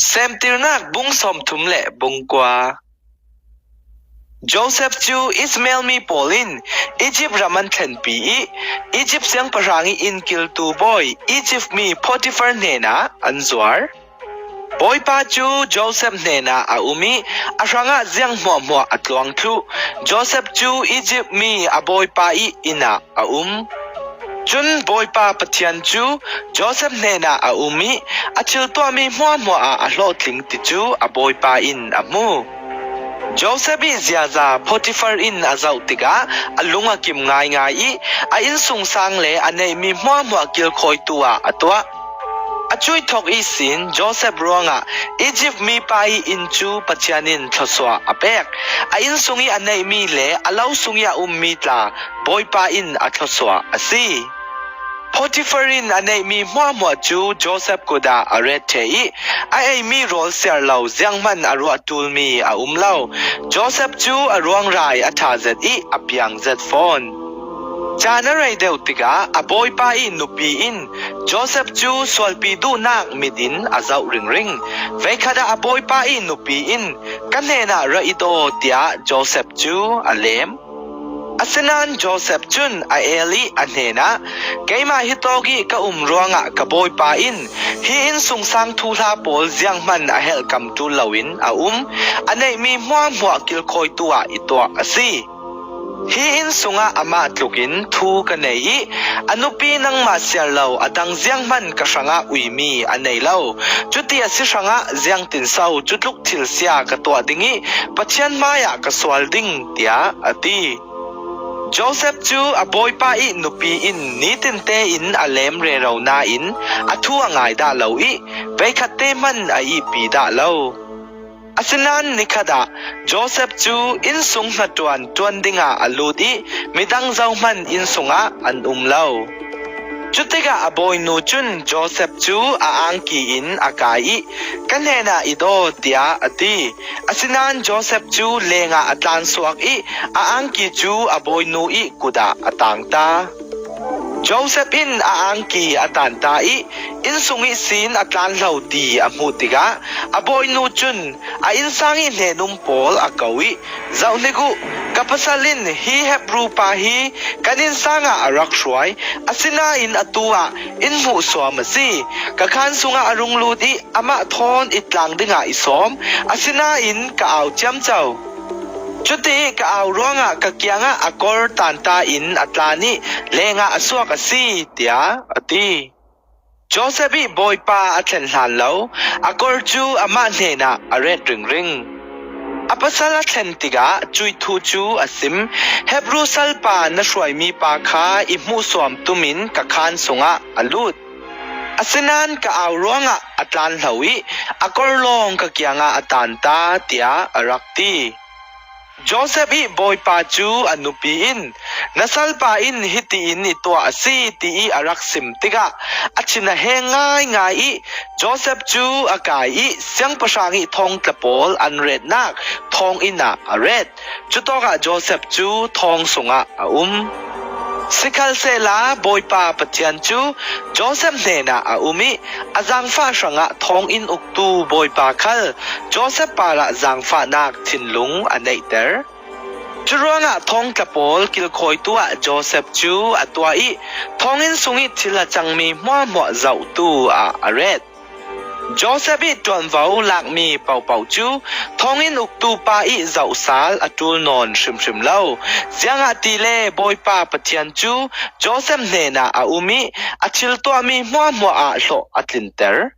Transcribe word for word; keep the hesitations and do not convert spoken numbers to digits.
Semtirnak bung sawmthum le bung kua. Joseph cu Ismael mi pawl in Egypt ram an thlenpi ih, Egypt siangpahrang ih innkiltu bawi Egypt mi Potiphar hnenah an zuar. Bawipa cu Joseph hnenah a um ih, a hrangah ziang hmuahhmuah a tluang thluh. Joseph cu Egypt mi a bawipa ih inn ah a um. Cun Bawipa Pathian cu Joseph hnenah a um ih, a thil tuahmi hmuahhmuah ah a hlawhtling ti cu a bawipa in a hmu. Joseph ih ziaza Potiphar in a zoh tikah a lung a kim ngaingai ih, a innsungsang le a neihmi hmuahhmuah kilkhawitu ah a tuah. A cuih thok ihsin Joseph ruangah Egypt mipa ih inn cu Pathian in thluasuah a pek. A innsung ih a neihmi le a lo sung ih a ummi tla Bawipa in a thluasuah a si. Potiphar in a neihmi hmuahhmuah cu Joseph kut ah a ret ṭheh ih, a eimi rawl siar lo zianghman a ruah ṭulmi a um lo. Joseph cu a ruangrai a ṭha zet ih a piang zet fawn. Caan a rei deuh tikah a bawipa ih nupi in Joseph cu sualpi duhnak mit in a zoh ringring. Veikhat ah a bawipa ih nupi in, "Ka hnenah ra it aw," tiah Joseph cu a lem. Asinain Joseph cun a el ih a hnenah, "Keimah hitawk ih ka um ruangah ka bawipa in hi innsungsang thuhla pawl zianghman a helhkam ṭul loin a um. A neihmi hmuahhmuah kilkhawitu ah i tuah a si. Hi inn sungah amah tlukin thu ka nei ih, a nupi nangmah siar lo a dang zianghman ka hrangah uimi a nei lo. Cuti a si hrangah ziangtinso cutluk thil sia ka tuah ding ih Pathian hmaiah ka sual ding," tiah a ti. Joseph cu a bawipa ih nupi in nitin tein a lem rero nain a thu a ngai dah lo ih, veikhat te hman a ihpi dah lo. Asinain nikhat ah Joseph cu innsung hnaṭuan ṭuan dingah a lut ih midang zohman inn sungah an um lo. Cutikah a bawinu cun Joseph cu a angki in a kai ih, "Ka hnenah it aw," tiah a ti. Asinain Joseph cu lengah a tlansuak ih a angki cu a bawinu ih kut ah a tangta. Joseph in a angki a tanta ih innsung ihsin a tlanhlo ti a hmuh tikah a bawinu cun a innsang ih hnen-um pawl a ko ih, "Zohhnik uh, ka pasal in hi Hebru pa hi kan innsang ah a rak hruai, asinain atu ah in hmuhsuam a si. Ka khaan sungah a rung lut ih amah thawn i tlang dingah i sawm, asinain ka au ciamco. Cuti ih ka au ruangah ka kiangah a kor tanta in a tlan ih lengah a suak a si," tiah a ti. Joseph ih Bawipa a thlen hlan lo, a kor cu amah hnenah a ret ringring. A pasal a thlen tikah cuih thu cu a sim, "Hebru salpa na hruaimi pa kha i hmuhsuam tumin ka khaan sungah a lut. Asinain ka au ruangah a tlanhlo ih a kor lawng ka kiangah a tanta," tiah a rak ti. Joseph ih Bawipa cu a nupi in, "Na salpa in hitiin i tuah a si," tiih a rak sim tikah a thin a heng ngaingai ih Joseph cu a kai ih siangpahrang ih thawngtla pawl an retnak thawnginn ah a ret. Cutawkah Joseph cu thawng sungah a um. Sikhalsehla Bawipa Pathian cu Joseph hnenah a um ih a zaangfah hrangah thawnginn uktu Bawipa khal Joseph parah zaangfahnak thinlung a neihter. Curuangah thawngtla pawl kilkhawitu ah Joseph cu a tuah ih thawnginn sungih thil a cangmi hmuahhmuah zohtu ah a ret. Joseph ih ṭuanvo lakmi pohpoh cu thawnginn uktu pa ih zohsal a ṭul nawn hrimhrim lo. Ziangahtile Bawipa Pathian cu Joseph hnenah a um ih a thil tuahmi hmuahhmuah ah hlawh a tlinter.